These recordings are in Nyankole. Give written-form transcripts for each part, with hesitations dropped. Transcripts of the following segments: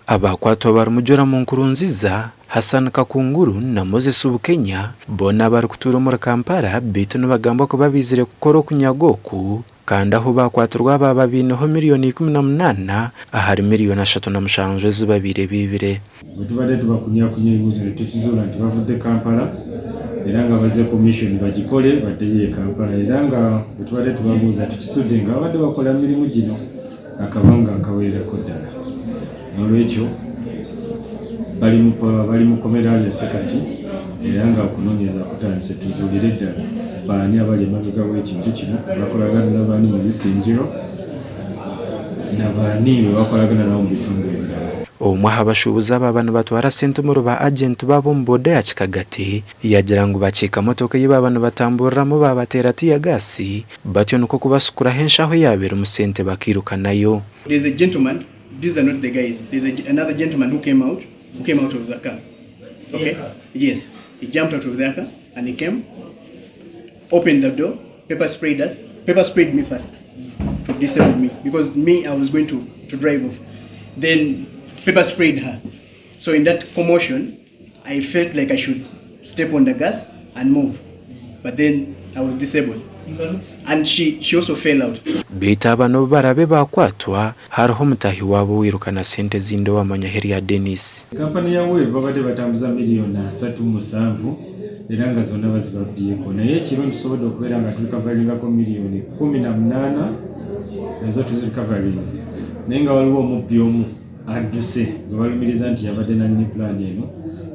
Abakwatwa barimu Joram Nkurunziza, Hassan Kakunguru na Moses Bukenya boona abarikutuura omuri Kampala beitu nibagambwa kuba baizire kukora okunyaga oku kandi ahu bakwatirwa baaba baineho miriyoni 18 ahari miriyoni 37 ezi babaire baibire. Bwe tubadde tubakunyakunya ebibuuzo ne tukizuula nti bavudde Kampala era nga bazze ku mission bagikole baddeyo e Kampala era nga bwe tubadde tubabuuza tukisudde nga babadde bakola mirimu gino akabanga akawererako ddala. N'olwekyo bali mu bali mu kkomera lyaffe kati era nga okunoonyereza kutandise tuzuulire ddala baani abali emabega w'ekintu kino, bakolagana na baani mu bisinjiro na baani be bakolagana nabo mu bitundu ebirala. Omwe aha bashuubuzi abaaba nibatwara sente omuri ba agenti baabo omu boda ya Kikagati yagira ngu bakiika motoka ei baaba nibatamburiramu baabateera tiyagaasi batyo nikwo kubasukuraho enshaho eyaaba erimu sente bakairuka nayo. There's a gentleman, these are not the guys, there's a, another gentleman who came out, who came out of the car. Okay? Yes. He jumped out of the car and he came, opened the door, pepper sprayed us, pepper sprayed me first to disable me because me, I was going to, to drive off. Then pepper sprayed her. So in that commotion, I felt like I should step on the gas and move. But then I was disabled. And she, she also fell out. Beitu aba n'obu baraabe baakwatwa, hariho mutaahi waabo owairuka na sente ezindi owamanywa erya Denis. Kampani ya Wave babadde batambuza miriyoni 37 era nga zonna bazibabbyeko naye ekiro tusobodde okubeera nga tulikavaringako miriyoni 18 nazo tuzirikavarinze naye nga waliwo omubbi omu adduse gwe balumiriza nti yabadde nanyini pulaani eno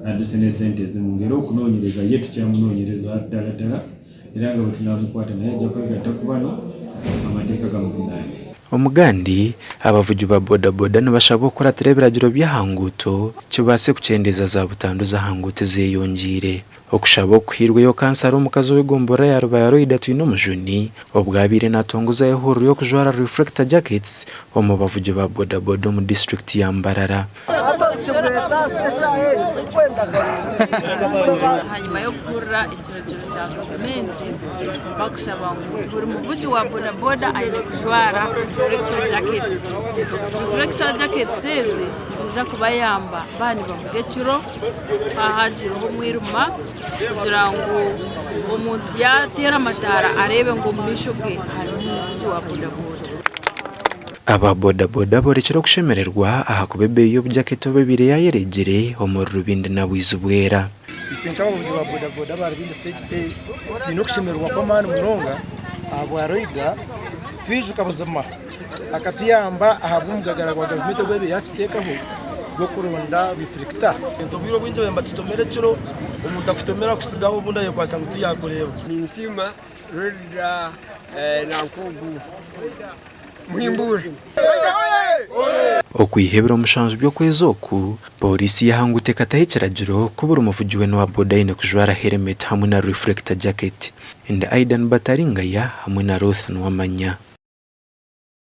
adduse ne sente ezimu ng'era okunoonyereza ye tukyamunoonyereza ddala ddala era nga bwe tunaamukwata naye ajja kwegatta ku bano amateeka gamuvunaane. Omugandi, abavugi ba bodaboda nibashabwa kukuratira ebiragiro by'aha nguuto kibaase kukyendeeza za butandu z'aha nguuto ezeyongyeire. Okushaba oku kuhairweyo kansara omukazi ow'egomborora ya Rubaya Loida Twinomujuni obwo abaire natongoza ehururu y'okujwara reflector jackets omu bavugi ba bodaboda omu disiturikiti ya Mbarara. Ahanyima y'okuhurira ekiragiro kya gavumenti bakushaba ngu buri muvugi wa bodaboda aine kujwara reflector jackets. Reflector jackets ezi niziija kubayamba baaba nibavuga ekiro haaba omwirima kugira ngu omuntu yaateera amataara areebe ngu omu maisho ge harimu omuvugi wa bodaboda. Aba bodaboda borekire okushemererwa ahakuba ebeeyi y'obujaketi obu ebaire yayeregire omuri Rubindi na Bwizibwera. Itwe nk'abavugi ba bodaboda aba Rubindi Stage A twine okushemererwa kw'amaani munonga ahabwa Loida twijuka buzima akatuyamba ahabw'omugagara gwa gavumenti ogu yabaire yakiteekaho gw'okuronda rifurekita. Obwire obwingi babaire nibatutomera ekiro, omuntu akutomera akutsigaho obundi ayekwatsa ngu tiyakureeba. Ninsiima Loida nanka ogu Muhimbuura. Okwiha ebiro 7 by'okwezi oku, Pooriisi y'aha ekataho ekiragiro ku buri muvugi weena owa boda aine kujwara helemeti hamwe na reflector jacket. Ndi Aidan Bataringaya hamwe na Ruth Nuwamanya.